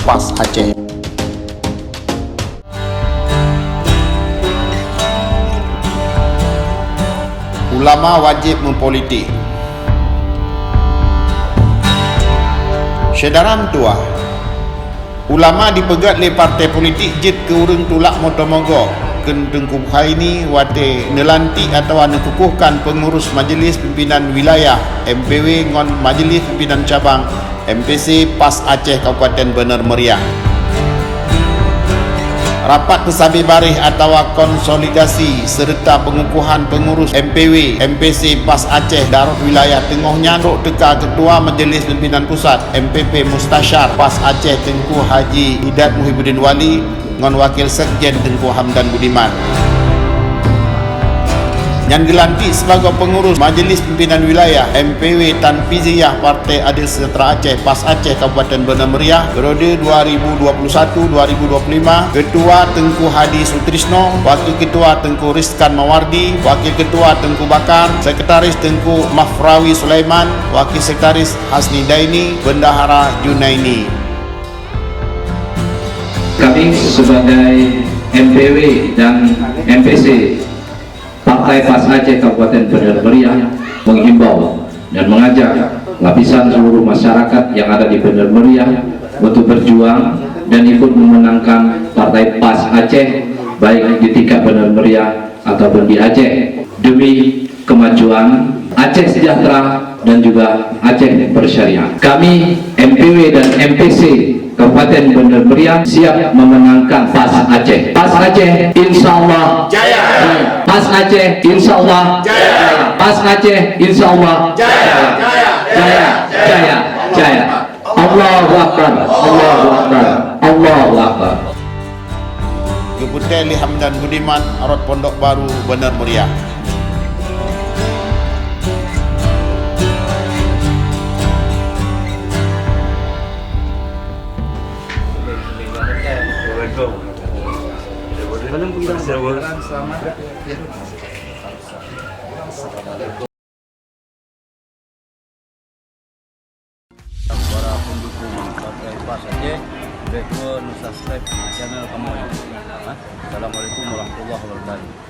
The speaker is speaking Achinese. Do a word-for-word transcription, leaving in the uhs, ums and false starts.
PAS Aceh. Ulama wajéb meupolitik. Syedara meutuwah, ulama dipeugét lé partai politik jeuet keu ureuëng tulak meuteumé gob, kheun Teungku Buhaini watée neulantik atawa neukukuhkan peungurus Majelis Pimpinan Wilayah, M P W, ngon Majelis Pimpinan Cabang, M P C, PAS Aceh Kabupaten Bener Meriah. Rapat peusabe baréh atawa konsolidasi seureuta peungukuhan peungurus M P W, M P C, PAS Aceh Daerah Wilayah Teungoh nyan trok teuka Keutua Majelis Pimpinan Pusat, M P P, Mustasyar PAS Aceh Teungku Haji Idat Muhibuddin Wali, ngon Wakil Sekjen Teungku Hamdan Budiman. Nyan geulantik sibagoe peungurus Majelis Pimpinan Wilayah, M P W, Tanfiziyah Partai Adil Sejahtera Aceh, PAS Aceh Kabupaten Bener Meriah, periode dua ribu dua puluh satu dua ribu dua puluh lima, Keutua Teungku Hadi Sutrisno, Wakil Keutua Teungku Rizkan Mawardi, Wakil Keutua Teungku Bakar, Sekretaris Teungku Mafrawi Sulaiman, Wakil Sekretaris Hasni Daini, Bendahara Junaini. Kami sebagai M P W dan M P C Partai PAS Aceh Kabupaten Bener Meriah menghimbau dan mengajak lapisan seluruh masyarakat yang ada di Bener Meriah untuk berjuang dan ikut memenangkan Partai PAS Aceh, baik di tingkat Bener Meriah ataupun di Aceh, demi kemajuan Aceh sejahtera dan juga Aceh bersyariah. Kami, M P W dan M P C Kabupaten Bener Meriah, siap memenangkan PAS Aceh. PAS Aceh, insya Allah. Jaya. PAS Aceh, insya Allah. Jaya. PAS Aceh, insya Allah. Jaya. Jaya. Jaya. Jaya. Jaya. Allahu Akbar, Allahu Akbar, Allahu Akbar. Geupeutée lé Hamdan Budiman, rot Pondok Baru, Bener Meriah. Para pendukung Partai PAS Aceh, bèk lupa subscribe channel kamoe. Assalamualaikum warahmatullahi wabarakatuh.